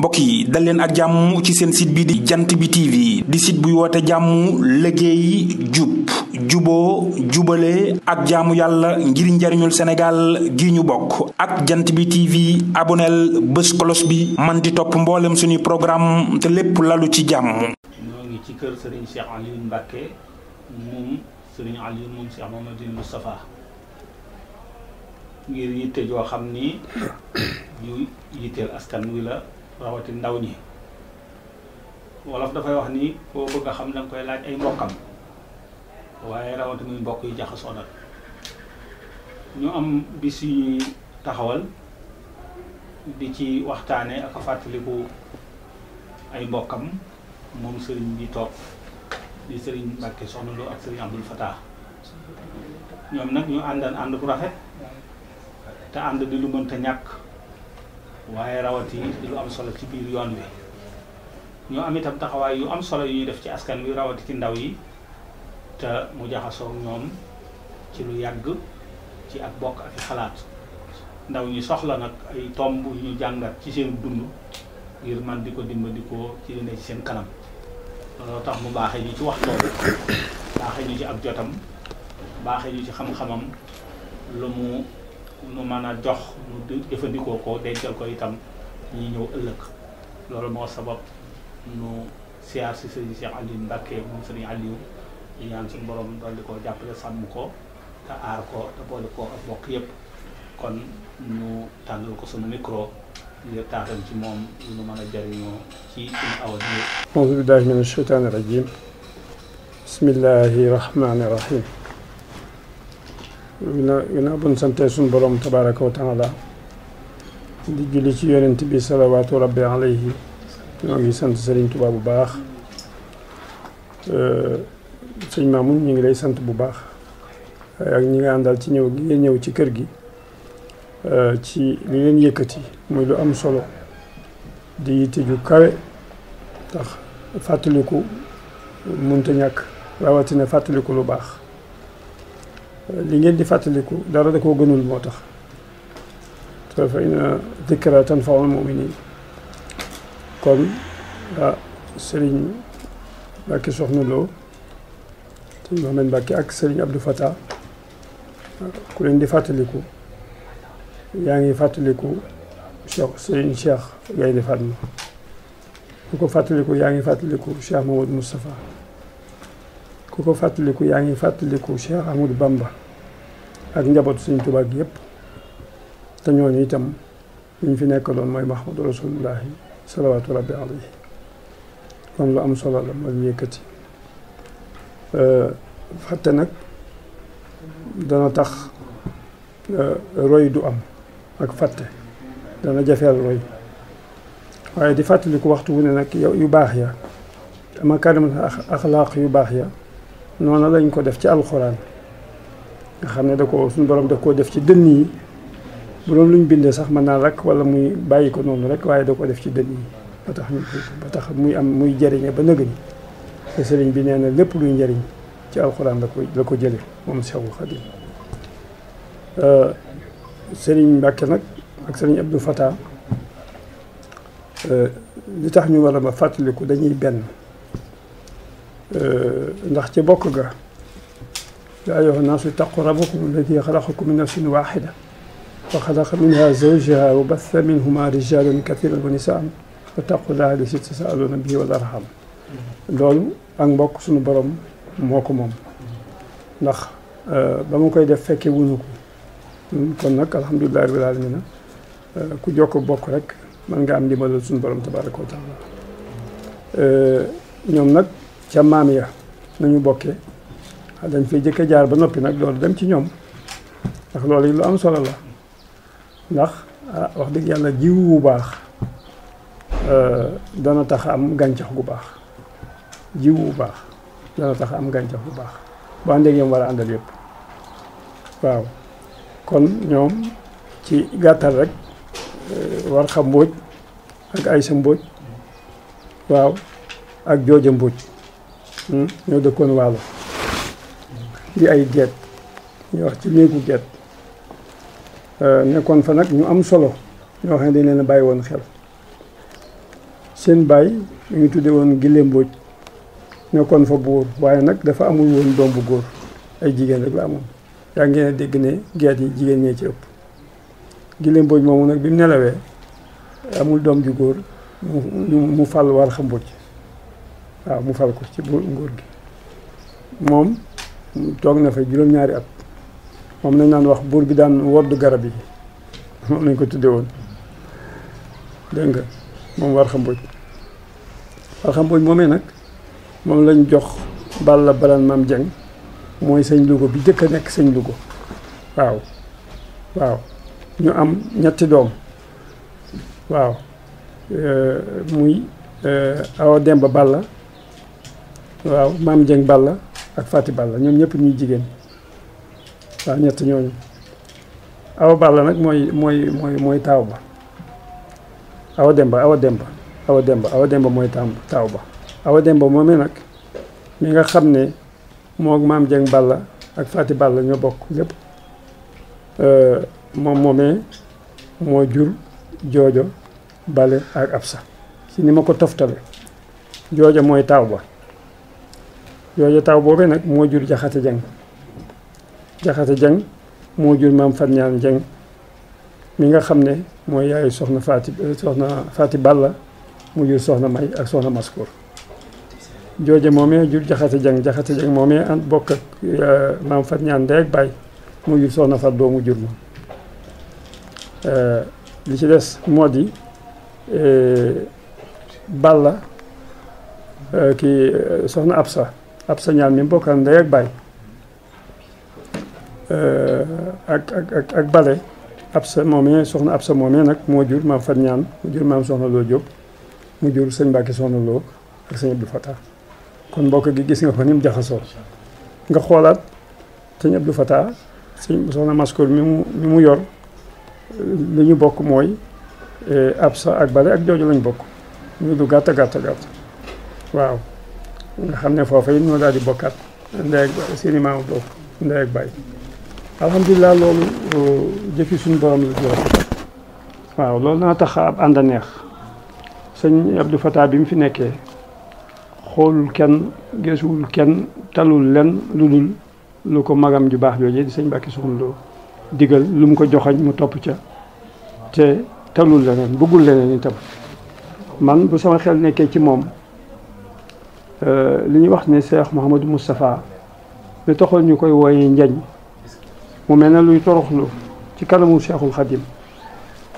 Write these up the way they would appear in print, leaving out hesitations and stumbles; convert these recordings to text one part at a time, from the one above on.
mbokk yi dal leen ak jàmm ci seen site bi di jant bi TV di site buy woote jàmm liggéey jub juboo jubale ak jaamu yàlla ngir njariñul Sénégal gi ñu bokk ak jant bi TV aboneel bés kolos bi man di topp mboolem suñuy programme te lépp lalu ci jàmm. ñoo ngi ci kër Serigne Cheikh Aliou Mbacké moom Serigne Aliou moom Cheikh Mouhamadoul Moustapha ngir yitte joo xam ni yu yitteel askan wi la rawati ndaw ñi wolof dafay wax ni koo bëgg a xam danga koy laaj ay mbokkam waaye rawati muy mbokk yi jaxasoo nag ñu am bis yu ñuy taxawal di ci waxtaane ak a fàttaliku ay mbokkam moom sëriñ bi toog di sëriñ Mbacké Soxna Lo ak sëriñ Abdoul Fatah ñoom nag ñu ànd bu rafet te ànd di lu mënta ñàkk waaye rawati di lu am solo ci biir yoon wi ñoo am itam taxawaay yu am solo yu ñuy def ci askan wi rawati ci ndaw yi te mu jaxasoo ñoom ci lu yàgg ci ak bokk ak xalaat ndaw ñi soxla nag ay tomb yu ñu jàngat ci seen dund ngir man di ko dimbandikoo ci li ne ci seen kanam looloo tax mu baaxee ñu ci waxtoobu baaxee ñu ci ak jotam baaxee ñu ci xam-xamam lu mu nu mën a jox nu jëfandikoo ko dencal ko itam ñi ñëw ëllëg loolu moo sabab nu siyaar si sëriñ Cheikh Aliou Mbacké moom sëriñ Aliou di ñaan suñu borom dolli ko jàppale sàmm ko te aar ko te boole ko ak bokk yépp kon ñu tàllal ko sunu micro ngir taatam ci moom lu nu mën a jariñoo ci suñu awa bi. auzu billahi mina shaytaani rajim bismillahi rahmaani rahim. ginnaaw bu ñu santee suñu borom tabaraka wa taala di julli ci yonent bi salawaatu rabbi alayhi ñoo ngi sant Serigne Touba bu baax sëñ Mamoun ñu ngi lay sant bu baax ak ñi nga àndal ci ñëw gi ngeen ñëw ci kër gi ci li leen yëkkati muy lu am solo di yitte ju kawe tax fàttaliku munta ñàkk rawatina fàttaliku lu baax li ngeen di fàttaliku dara da koo gënul moo tax te fa inna dikra tanfa'ul mu'minin kon Serigne Mbacké Soxna Lo Serigne Mohamed Mbacké ak Serigne Abdou Fatah ku leen di fàttaliku yaa ngi fàttaliku Serigne Cheikh Gaynde Fatma ku ko fàttaliku yaa ngi fàttaliku Cheikh Mouhamadoul Moustapha ku ko fàttaliku yaa ngi fàttaliku Cheikh Ahmadou Bamba ak njabootu Sëriñ Tuubaa gi yëpp te ñooñu itam ñu fi nekkaloon mooy Muhammadu Rasulullahi salawaatu rabbi alayhi kon lu am solo la moo ñu yëkkati fàtte nag dana tax roy du am ak fàtte dana jafeel roy waaye di fàttaliku waxtu wu ne nag yu baax ya makaarimal axlaaq yu baax ya noonu lañ ko def ci alxuraan nga xam ne da ko suñu borom daf koo def ci dënn yi bu doon luñ bindee sax mën naa rek wala muy bàyyi ko noonu rek waaye da ko def ci dënn yi ba tax muy am muy jëriñe ba nëgëni te sëriñ bi nee na lépp luy njëriñ ci alxuraan la ko jële moom Seexul Xadiim sëriñ Mbacké nag ak sëriñ Abdou Fatah li tax ñu war a ma fàttaliku dañuy benn ndax ci bokk ga yaa ayyuha nnaasu ittaqu rabbakum alladi xalaqakum min nafsin waaxida wa xalaqa minha zawjaha wa batha minhuma rijalan kathiran wa nisaan wattaqu llaaha allazii tasaaluuna bihi wal arham loolu ak mbokk suñu borom moo ko moom ndax ba ma koy def fekke wuñu ko kon nag alhamdulillahi rabbil aalamiina ku jokk bokk rek mën nga am ndimbalal suñu borom tabaaraka wa taala ñoom nag ca maam ya nañu bokkee dañ fay jëkk jaar ba noppi nag loolu dem ci ñoom ndax loolu lu am solo la ndax wax dëgg yàlla jiw bu baax dana tax am gàncax gu baax jiw bu baax dana tax am gàncax gu baax bu àndee ak yéen war a àndal yëpp waaw kon ñoom ci gàttal rek war xam Mbóoj ak Aysa Mbóoj waaw ak Jooja Mbóoj ñoo dëkkoon Waalo di ay geet ñu wax ci néegu geet nekkoon fa nag ñu am solo ñoo xam ne dañ leen a bàyyi woon xel seen baay mi ngi tudde woon Gille Mbóoj nekkoon fa buur waaye nag dafa amul woon doom bu góor ay jigéen rek la amoon yaa ngeen a dégg ne geet yi jigéen ñee ci ëpp Gille Mbóoj moomu nag bi mu nelawee amul doom ju góor mu fal Warxa Mbóoj waaw mu fal ko ci nguur gi moom toog na fa juróom-ñaari at moom nañ naan wax buur bi daan woddu garab yi moom lañ ko tudde woon dégg nga moom Warxa Mbóoj moomee nag moom lañ jox Balla Balan Maam Jeng mooy sëñ Louga bi jëkk a nekk sëñ Louga waaw ñu am ñetti doom waaw muy Awa Demba Balla waaw Maam Jeng Balla ak Fati Balla ñoom ñëpp ñuy jigéen waaw ñett ñooñu Awa Balla nag mooy taaw ba Awa Demba mooy taaw ba Awa Demba moomee nag mi nga xam ne moo Maam Jeng Balla ak Fati Balla ñoo bokk lépp moom moomee moo jur Joojo Bale ak Absa ci ni ma ko toftale Joojo mooy taaw ba Joojo taaw boobee nag moo jur Jaxate Jeng moo jur Maam Fatñaan Jeng mi nga xam ne mooy yaayu soxna Fati Balla mu jur soxna May ak soxna Maskoor Joojo moomee jur Jaxate Jeng moomee an bokk ak Maam Fatñaan ndey ak baay mu jur soxna Fat doomu jur ma li ci des moo di Balla soxna Absa ñaan mi bokkal ndey ak baay ak Bale Absa moomee soxna Absa moomee nag moo jur Maam Fat Ñaan mu jur Maam Soxna Loo Jóob mu jur sëñ Mbàkke Soxna Loo ak sëñ Abdou Fatah kon mbokk gi gis nga ko ni mu jaxasoo nga xoolaat sëñ Abdou Fatah sëñ soxna Maskoor mi mu yor li ñu bokk mooy Absa ak Bale ak Joojo lañ bokk ñu du gàtt waaw nga xam ne foofa yi ñoo daal di bokkaat ndey ak seeni maam bokk ndey ak baay alhamdulilah loolu jëfi suñu borom la ju rafet waaw loolu dana tax ab ànd a neex sëñ Abdou Fatah bi mu fi nekkee xoolul kenn geesuwul kenn talul len lu dul lu ko magam ju baax jooje di sëñ Mbàkke Soxna Lo digal lu mu ko joxañ mu topp ca te talul leneen bëggul leneen itam man bu sama xel nekkee ci moom li ñuy wax ne Cheikh Mouhamadou Moustapha li taxoon ñu koy wooyee njañ mu mel ne luy toroxlu ci kanamu Cheikhul Khadim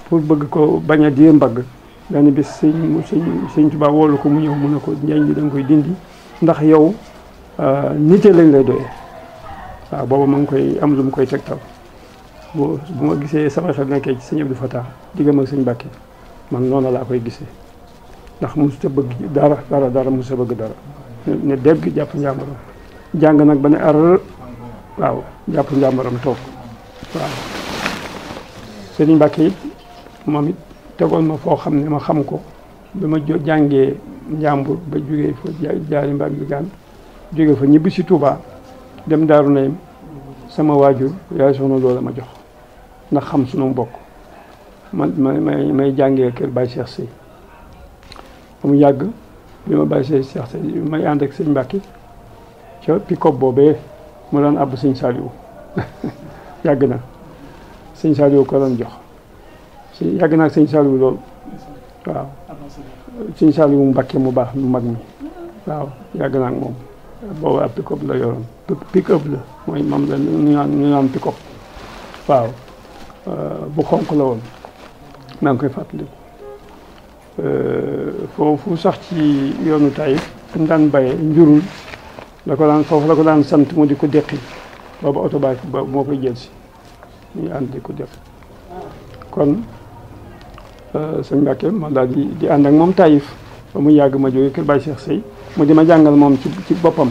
pour bëgg ko bañ a diir mbagg benn bis sëñ Tuubaa woolu ko mu ñëw mu ne ko njañ bi da nga koy dindi ndax yow nite lañ lay doyee waaw booba ma ngi koy am lu mu koy tegtal bu ma gisee sama xel nekkee ci sëñ Abdou Fatah diggam ak sëñ Mbàkke man noonu laa koy gisee ndax mosut a bëgg dara mosut a bëgg dara ne dégg jàpp njàmbaram jàng nag ba ne ar waaw jàpp njàmbaram toog waaw sëñ Mbàkke it moom it tegoon ma foo xam ne ma xam ko bi ma jàngee njàmbur ba jógee fa jaari mbaag bi gaan jógee fa ñibbi si Touba dem Daaru Naym sama waajur yaay soxna loola ma jox ndax xam sunu mbokk man may jàngee kër Baye Cheikh Sey ba mu yàgg bi ma Baye Cheikh Sey may ànd ak sëñ Mbàkke ca pick-up boobee mu daan àbb sëñ Saliou yàgg na sëñ Saliou ko doon jox yàgg naa ak sëñ Saliou loolu waaw sëñ Saliou Mbàkke mu baax mu mag mi waaw yàgg naa ak moom boobu ab pick-up la yoroon pick-up la mooy moom la ñu naan pick-up waaw bu xonq la woon maa ngi koy fàttaliku foofu sax ci yoonu Taïf fu mu daan bayee njurul foofu la ko daan sant mu di ko deqi boobu oto ba moo koy jël si ñu ànd di ko def kon sëñ Mbàkke ma daal di ànd ak moom Taïf ba mu yàgg ma jógee kër Baye Cheikh Sey mu di ma jàngal moom ci boppam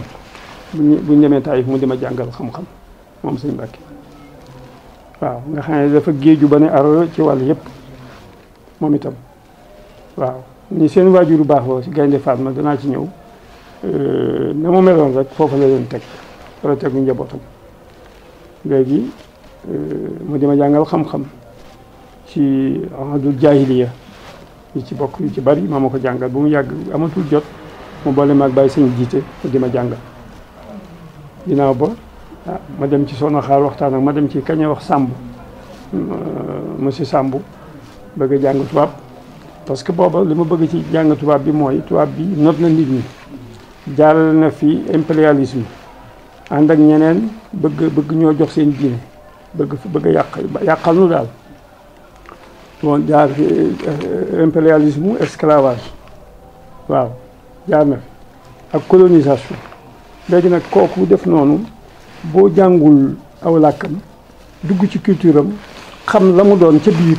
buñ demee Taïf mu di ma jàngal xam-xam moom sëñ Mbàkke waaw nga xam ne dafa géeju ba ne ar ci wàll yëpp moom itam waaw ni seen waajuru baax woo si Gaynde Fatma danaa ci ñëw na mu meloon rek foofu la leen teg wala tegu njabootam léegi mu di ma jàngal xam-xam ci ahadul jaahiliya yi ci bokk yu ci bari maa ma ko jàngal bu mu yàgg amatul jot mu boole maag bàyyi sëñ jiite di ma jàngal ginnaaw ba ma dem ci Soxna Xaar waxtaan ak ma dem ci kañ wax Samb monsieur Samb bëgg a jàng tubaab parce que booba li ma bëgg ci jàng tubaab bi mooy tubaab bi not na nit ñi jaarale na fi impérialisme ànd ak ñeneen bëgg ñoo jox seen diine bëgg a yàqal nu daal bon jaar fi impérialisme esclavage waaw jaar na fi ak colonisation léegi nag kooku def noonu boo jàngul aw làkkam dugg ci culture am xam la mu doon ca biir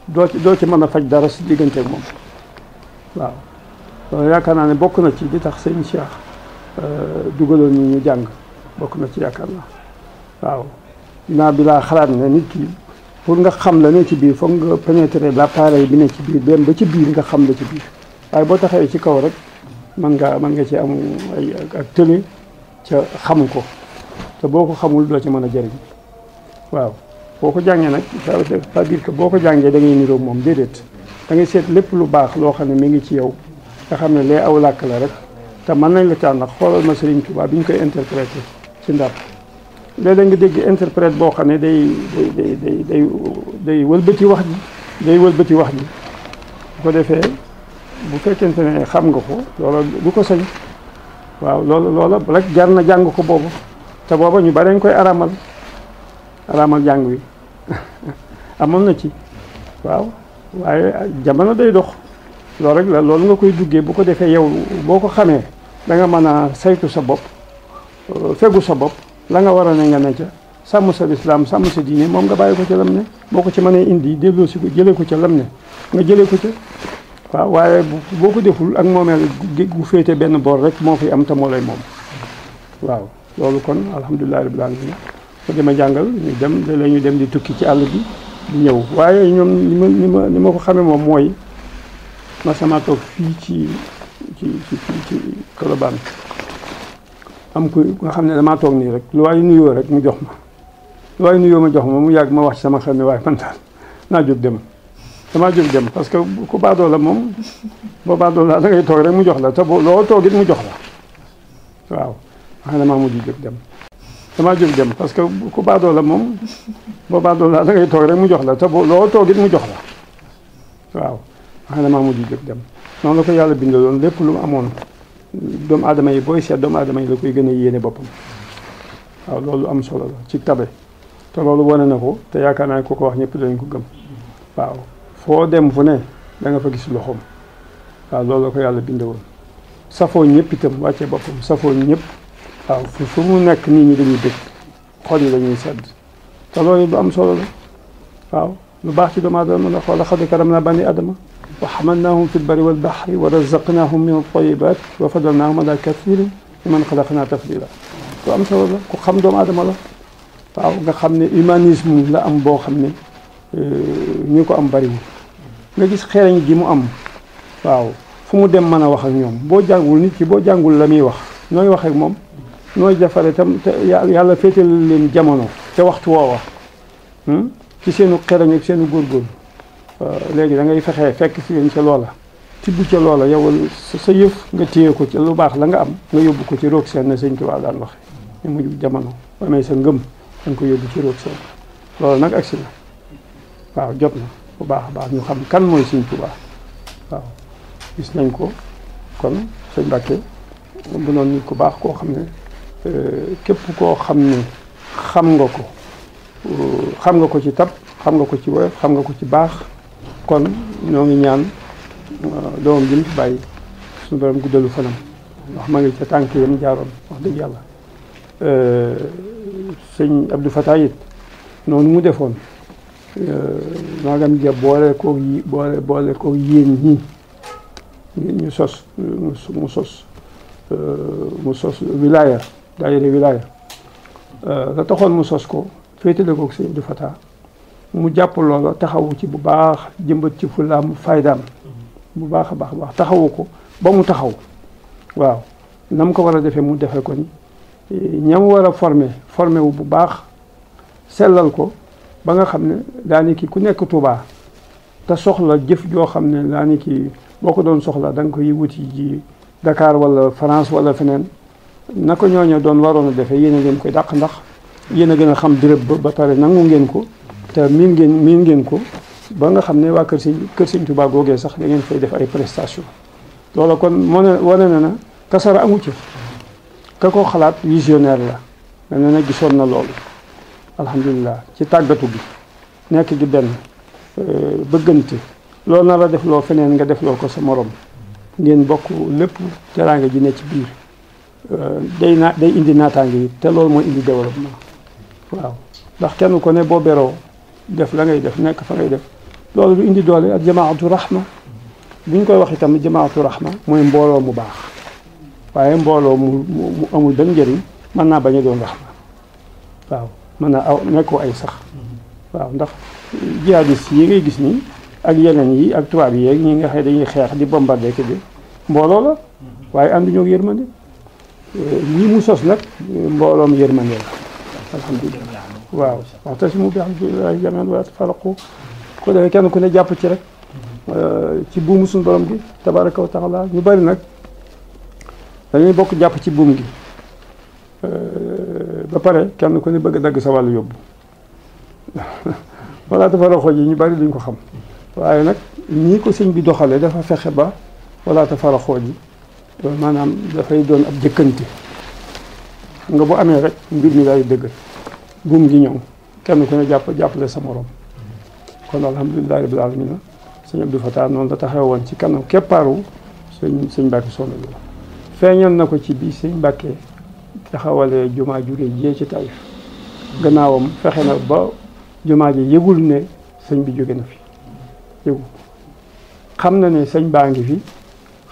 doo ci mën a faj dara si diggante ak moom waaw loolu yaakaar naa ne bokk na ci li tax sëñ Cheikh dugaloon ñu jàng bokk na ci yaakaar naa waaw dinaa bi laa xalaat ne nit ki pour nga xam la ne ci biir foog nga pénétrer l'appareil bi ne ci biir dem ba ci biir nga xam la ci biir waaye boo taxawee ci kaw rek mën nga ci am ay ak tële ca xam ko te boo ko xamul doo ci mën a jëriñ waaw boo ko jàngee nag ça veut pas dire que boo ko jàngee da ngay niroog moom déedéet da ngay seet lépp lu baax loo xam ne mi ngi ci yow nga xam ne lee aw làkk la rek te mën nañ la caan nag xoolal ma Serigne Touba bi ñu koy interprété ci Ndar léeg-léeg nga dégg interprète boo xam ne day wëlbati wax ji bu ko defee bu fekkente ne xam nga ko loola du ko sañ waaw loola rek jar na jàng ko boobu te booba ñu bare ñu koy araamal jàng wi amoon na ci waaw waaye jamono day dox loolu rek la loolu nga koy duggee bu ko defee yow boo ko xamee da nga mën a saytu sa bopp fegu sa bopp la nga war a ne nga ne ca sàmm sa lislaam sàmm sa diine moom nga bàyyi ko ca lam ne boo ko ci mënee indi delloo si ko jëlee ko ca lam ne nga jëlee ko ca waaw waaye boo ko deful ak moomeel gu féete benn boor rek moo fi am te moo lay moom waaw loolu kon alhamdulilah rabbil alamin ko dama jàngal ñu dem da la ñu dem di tukki ci àll bi di ñëw waaye ñoom ni ma ko xamee moom mooy ma sama toog fii ci Colobane am ko nga xam ne damaa toog nii rek lu waay nuyoo rek mu jox ma lu waay nuyoo ma jox ma mu yàgg ma wax ci sama xel ne waaye man daal naa jóg dem damaa jóg dem parce que ku baadoo la moom boo baadoo la da ngay toog rek mu jox la te loo toog it mu jox la waaw wax damaa mujj jóg dem damaa jóg dem parce que ku baadoo la moom boo baadoo la da ngay toog rek mu jox la te loo toog it mu jox la waaw wax damaa mujj jóg dem noonu la ko yàlla bindaloon lépp lu mu amoon doomu aadama yi booy seet doomu aadama yi la koy gën a yéene boppam waaw loolu am solo la ci tabe te loolu wane na ko te yaakaar naa ko wax ñëpp dañ ko gëm waaw foo dem fu ne da nga fa gis loxoom waaw loolu la ko yàlla bindewoon safoo ñëpp itam wàcce boppam safoo ñëpp waaw fu mu nekk nit ñi dañuy dëkk xol yi dañuy sedd te loolu lu am solo la waaw lu baax ci doomu aadama la xool laqad karamnaa banii aadama wa hamalnaahum fil barri wal bahri wa razaqnaahum min at-tayyibaat wa faddalnaahum alaa kathiirin mimman xalaqnaa tafdiilaa lu am solo la ku xam doomu aadama la waaw nga xam ne humanisme la am boo xam ne ñu ko am bariwul nga gis xereñ gi mu am waaw fu mu dem mën a wax ak ñoom boo jàngul nit ki boo jàngul la muy wax nooy wax ak moom nooy defare tam te yàlla féetal leen jamono te waxtu woowa ci seenu xereñ ak seenu góorgóorlu léegi da ngay fexee fekk si leen ca loola tibb ca loola yow sa yëf nga téye ko ci lu baax la nga am nga yóbbu ko ci roog seen na sëñ Tuubaa daan waxe ñu mujj jamono amee sa ngëm da nga ko yóbbu ci roog seen loolu nag agsi na waaw jot na bu baax a baax ñu xam kan mooy sëñ Tuubaa waaw gis nañ ko kon sëñ Mbàkke bu noonu nit ku baax koo xam ne képp koo xam ne xam nga ko ci tab xam nga ko ci woyof xam nga ko ci baax kon ñoo ngi ñaan doomam ji mu fi bàyyi suñu borom guddalu fanam ndax ma ngi ca tànk yam jaaroon wax dëgg yàlla sëñ Abdou Fatah it noonu mu defoon maagam ja boole ko yéen ñii ñu sos mu sos wilaya daayira wilaya la taxoon mu sos ko féetale ko sëñ Abdou Fatah mu jàpp loola taxawu ci bu baax jëmbat ci fulaam faydaam bu baax a baax taxawu ko ba mu taxaw waaw na mu ko war a defee mu defee ko ni ñam war a formé wu bu baax sellal ko ba nga xam ne daani ki ku nekk Touba te soxla jëf joo xam ne laa ni kii boo ko doon soxla da nga koy wuti ji Dakar wala France wala feneen na ko ñooñu doon waroon a defee yéen a leen koy dàq ndax yéen a gën a xam béréb ba pare nangu ngeen ko te miin ngeen ko ba nga xam ne waa kër Sëñ Tuubaa googee sax da ngeen fay def ay prestation loola kon wane na kasara amu ci ka ko xalaat visionnaire la mel na ne gisoon na loolu alhamdulilah ci tàggatu gi nekk gi benn bëggante loolu na la def loo feneen nga def loo ko sa morom ngeen bokk lépp teraanga ji ne ci biir day indi naataange yi te loolu mooy indi développement waaw ndax kenn ko ne boo beroo def la ngay def nekk fa ngay def loolu du indi doole ak jamaatu rahma bu ñu koy wax itam jamaatu rahma mooy mbooloo mu baax waaye mbooloo mu amul benn njëriñ mën naa bañ a doon rahma waaw mën naa aw nekkoo ay sax waaw ndax jihadiste yi ngay gis nii ak yeneen yi ak tubaab yi ñi nga xam dañuy xeex di bombardé ki bi mbooloo la waaye ànduñoo ak yërmande lii mu sos nag mbooloom yërmande la alhamdulilah waaw wa'tasimu bi hablillahi jamii'an wa laa tafarraqu ko defee kenn ku ne jàpp ci rek ci buumu suñu borom gi tabaraka wa taala ñu bari nag dañuy bokk jàpp ci buum gi ba pare kenn ku ne bëgg a dagg sa wàllu yóbbu wala tafarraqu ji ñu bari duñ ko xam waaye nag ñii ko sëñ bi doxale dafa fexe ba wala tafarraqu ji maanaam dafay doon ab jëkkante xam nga bu amee rek mbir mi lay dëgg buum gi ñëw kenn ku ne jàppale sa morom kon alhamdulilahi rabbil alamin sëñ Abdou Fatah noonu la taxaw woon ci kanam keppaaru sëñ Mbàkke Soxna Lo feeñal na ko ci bi sëñ Mbàkke taxawalee jumaa jure jee ci Taïf gannaawam fexe na ba jumaa ji yëgul ne sëñ bi jóge na fi yëgul xam na ne sëñ baa ngi fi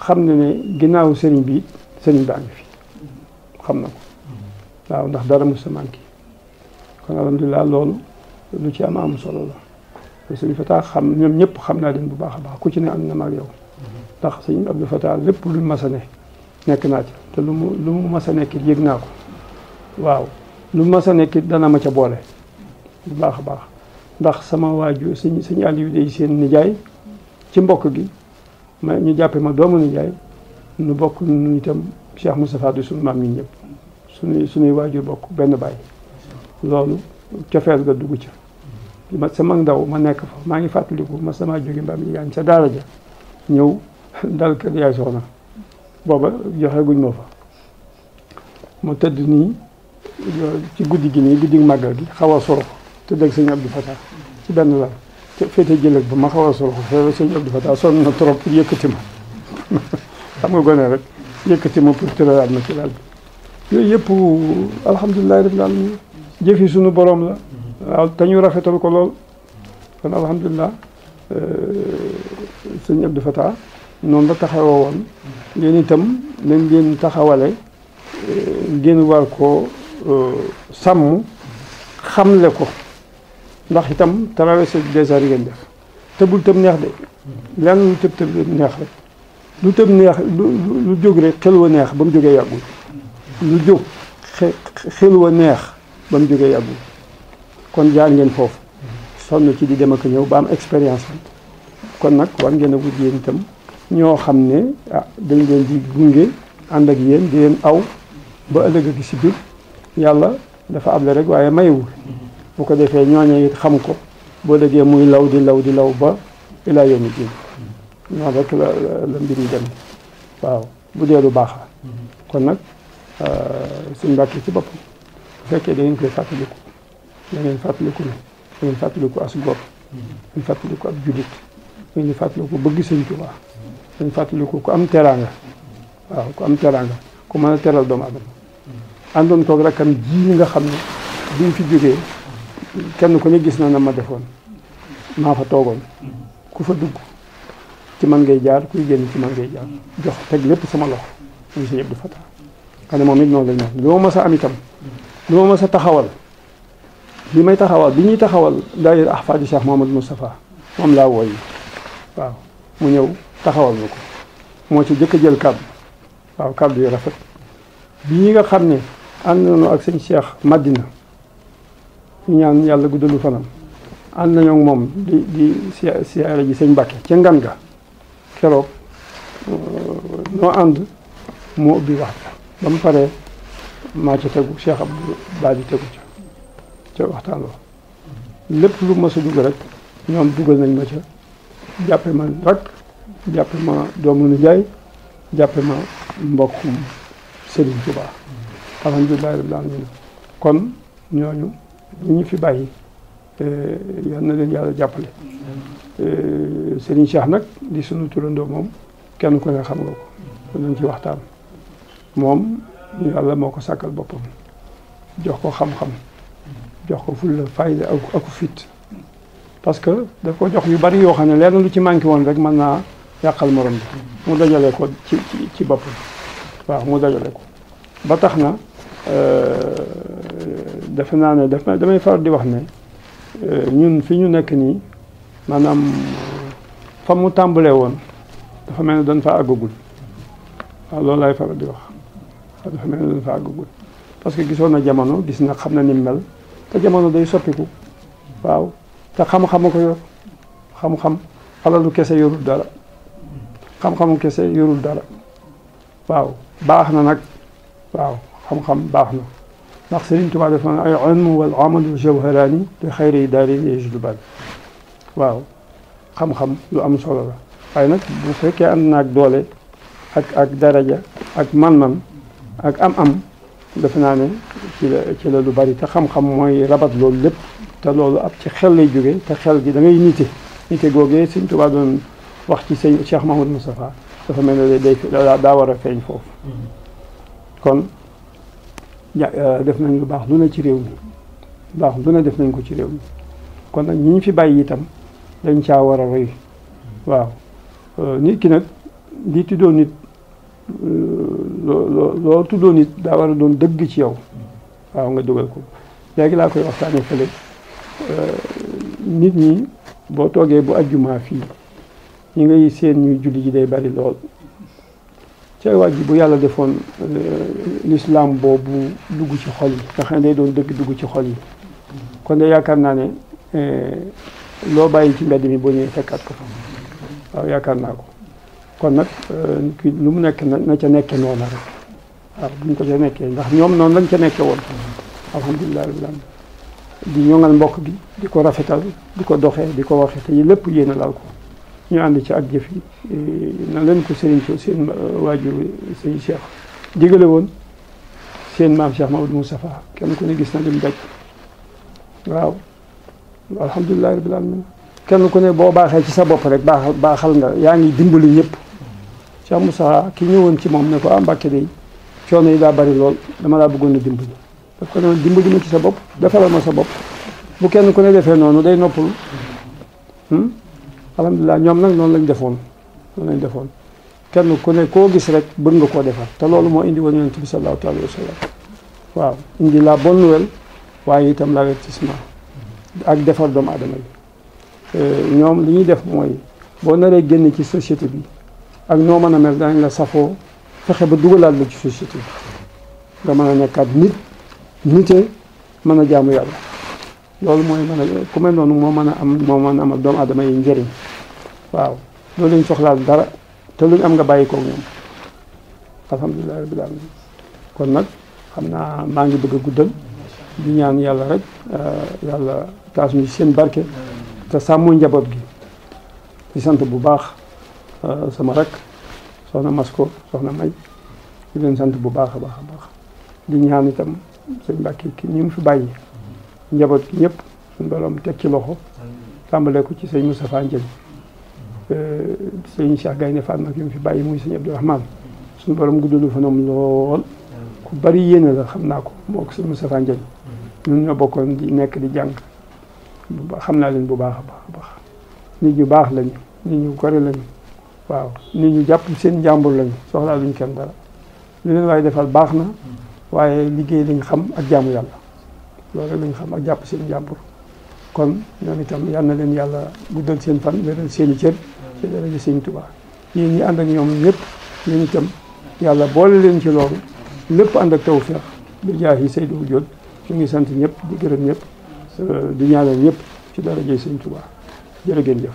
xam na ne ginnaaw sëriñ bi sëriñ baa ngi fi xam na ko waaw ndax dara mos a manqué kon alhamdulilah loolu lu ci am solo la te sëñ Fatah xam ñoom ñëpp xam naa leen bu baax a baax ku ci ne am na ma ak yow ndax sëñ Abdou Fatah lépp lu mas a ne nekk naa ci te lu mu mas a nekk yëg naa ko waaw lu mu mas a nekk dana ma ca boole bu baax a baax ndax sama waajur sëñ Aliou day seen nijaay ci mbokk gi ma ñu jàppe ma doomu nijaay nu bokk nu itam Cheikh Moustapha du suñu maam ñun ñëpp suñuy waajur bokk benn baay loolu cofeel ga dugg ca sama ndaw ma nekk fa maa ngi fàttaliku ma sama jóge mbaam yi gaan ca daara ja ñëw dal kër yaay soxna booba joxe guñ ma fa mu tëdd nii ci guddi gi nii guddi màggal gi xaw a sorox te dégg sëñ Abdou Fatah ci benn lal te féete jëlëg ba ma xaw a sorox fee sëñ Abdou Fatah sonn na trop pour yëkkati ma xam nga gone rek yëkkati ma pour tëralaat ma ci lal bi yooyu yëpp alhamdulilahi rabbil alamin jëfi suñu borom la waaw te ñu rafetal ko lool kon alhamdulilah sëñ Abdou Fatah noonu la taxawoo woon ngeen itam nañ leen taxawale ngeen war ko sàmm xamle ko ndax itam traversé du désert ngeen def tëbul tëb neex de lenn lu tëb neex rek lu tëb neex lu jóg rek xel wa neex ba mu jógee yàggul lu jóg xel wa neex ba mu jógee yàggul kon jaar ngeen foofu sonn ci di dem ak ñëw ba am expérience bi kon nag war ngeen a wut yéen itam ñoo xam ne dañ leen di gunge ànd ak yéen di leen aw ba ëllëg ak si biir yàlla dafa able rek waaye mayewul bu ko defee ñooñu it xam ko boo déggee muy law di law ba ilaa yawmi diin noonu rek la mbir yi dem waaw bu dee lu baax la kon nag suñ Mbàkke ci boppam bu fekkee da ngeen koy fàttaliku da ngeen fàttaliku ne da ngeen fàttaliku as góor da ngeen fàttaliku ab jullit da ngeen fàttaliku bëgg Sëñ Tuubaa da ngeen fàttaliku ku am teraanga waaw ku am teraanga ku mën a teral doomu aadama àndoon koog rakkam ji nga xam ne biñ fi jógee kenn ku ne gis na ma defoon maa fa toogoon ku fa dugg ci man ngay jaar kuy génn ci man ngay jaar jox teg lépp sama loxo muy Sëñ Abdou Fatah xam ne moom it noonu la ñu lu ma mës a am itam lu ma mës a taxawal bi may taxawal bi ñuy taxawal daayira Ahfadu Cheikh Mouhamadou Moustapha moom laa wooyi waaw mu ñëw taxawal na ko moo ci jëkk a jël kàddu waaw kàddu yu rafet bii nga xam ne ànd nañu ak sëñ Cheikh Madina ñu ñaan yàlla guddalu fanam ànd nañoo ak moom di siyaare ji sëñ Mbàkke ca ngan ga keroog noo ànd moo ubbi wax ba mu paree maa ca tegu Cheikh Abdou Badi tegu ca waxtaan wa lépp lu ma sa dugg rek ñoom dugal nañ ma ca jàppe ma rak jàppe ma doomu nijaay jàppe ma mbokkum Serigne Touba alhamdulillahi rabbil alamin kon ñooñu ñu fi bàyyi yal na leen yàlla jàppale Serigne Cheikh nag di sunu turandoo moom kenn ku ne xam nga ko nañ ci waxtaan moom yàlla moo ko sàkkal boppam jox ko xam-xam jox ko fulla fayda ak fit parce que daf ko jox yu bari yoo xam ne lenn lu ci manqué woon rek mën naa yàqal morom bi mu dajale ko ci boppam waaw mu dajale ko ba tax na defe naa ne damay faral di wax ne ñun fi ñu nekk nii maanaam fa mu tàmbalee woon dafa mel ne dañ fa àggagul waaw loolu lay faral di wax waaw dafa mel ne dañ fa àggagul parce que gisoon na jamono gis na xam na ni mel te jamono day soppiku waaw te xam-xamu ko yor xam-xam alalu kese yorul dara xam-xamu kese yorul dara waaw baax na nag waaw xam-xam baax na ndax Sëriñ Tuubaa dafa ne ay ilmu wal amalu jawharaani li xayri daarayni yajlubaani waaw xam-xam lu am solo la waaye nag bu fekkee ànd na ak doole ak daraja ak man-man ak am-am defe naa ne ci la lu bari te xam-xam mooy rabat loolu lépp te loolu ab ci xel lay jóge te xel gi da ngay nite googee Sëriñ Tuubaa doon wax ci sëñ Cheikh Mahamadou Moustapha dafa mel ne daa war a feeñ foofu kon def nañ lu baax lu ne ci réew mi baax lu ne def nañ ko ci réew mi kon nag ñi ñu fi bàyyi itam dañ caa war a roy waaw nit ki nag di tuddoo nit loo tuddoo nit daa war a doon dëgg ci yow waaw nga dugal ko léegi laa koy waxtaanee fële nit ñi boo toogee bu ajjumaa fii ñi ngay seen ñuy julli ji day bari lool ca waaj ji bu yàlla defoon l'islam boobu dugg ci xol yi nga xam ne day doon dëgg dugg ci xol yi kon de yaakaar naa ne loo bàyyi ci mbedd mi boo ñëwee fekkaat ko fa waaw yaakaar naa ko kon nag kii lu mu nekk na ca nekke noona rek waaw buñ ko ca nekkee ndax ñoom noonu lañ ca nekke woon alhamdulilah rabbil alamin di ñoŋal mbokk gi di ko rafetal di ko doxee di ko waxee te yi lépp yéen a laal ko ñu ànd ci ak jëf yi na leen ko sëriñ seen waajur sëñ Cheikh digale woon seen maam Cheikh Mamadou Moustapha kenn ku ne gis na lim daj waaw alhamdulilah rabbil alamin kenn ku ne boo baaxee ci sa bopp rek baaxal nga yaa ngi dimbali ñëpp Cheikh Moustapha ki ñëwoon ci moom ne ko Mbàkke day coono yi daa bari lool dama laa bëggoon a dimbali daf ko ne dimbali ma ci sa bopp defaral ma sa bopp bu kenn ku ne defee noonu day noppalu alhamdulilah ñoom nag noonu lañ defoon kenn ku ne koo gis rek bëgg nga koo defar te loolu moo indi woon yonent bi sallallahu alayhi wa sallam waaw indi la bonne nouvelle waaye itam l'avertissement ak defar doomu aadama yi ñoom li ñuy def mooy boo naree génn ci société bi ak noo mën a mel danañ la safoo fexe ba dugalaat la ci société bi nga mën a nekkaat nite mën a jaamu yàlla loolu mooy mën a ku mel noonu moo mën a amal doomu aadama yi njëriñ waaw loolu lañ soxlaal dara te luñ am nga bàyyi koog ñoom alhamdulilah rabbil alamin kon nag xam naa maa ngi bëgg a guddal di ñaan yàlla rek yàlla taas ñu seen barke te sàmmu njaboot gi di sant bu baax sama rek soxna Masko soxna May di leen sant bu baax a baax a baax di ñaan itam sëñ Mbàkke ki ñi mu fi bàyyi njaboot gi ñëpp suñu borom teg ci loxo tàmbalee ko ci sëñ Moustapha Ndiaye sëñ Cheikh Gaynde Fatma nag yi mu fi bàyyi muy sëñ Abdourahmane suñu borom guddalu fanam lool ku bari yéene la xam naa ko moo ko sëñ Moustapha Ndiaye ñun ñoo bokkoon di nekk di jàng xam naa leen bu baax a baax a baax nit ñu baax lañu nit ñu gore lañu waaw nit ñu jàpp seen njàmbur lañu soxlaa luñ kenn dara lu leen waaye defal baax na waaye liggéey lañ xam ak jaamu yàlla loolu rek lañ xam ak jàpp seen njàmbur kon ñoom itam yal na leen yàlla guddal seen fan wéral seen i cër ci daraja Sëñ Tuubaa yéen ñi ànd ak ñoom ñëpp yéen itam yàlla boole leen ci loolu lépp ànd ak tawfeex bi jaahi Seydou Diop ñu ngi sant ñëpp di gërëm ñëpp di ñaanal ñëpp ci darajay Sëñ Tuubaa jërë ngeen jëf.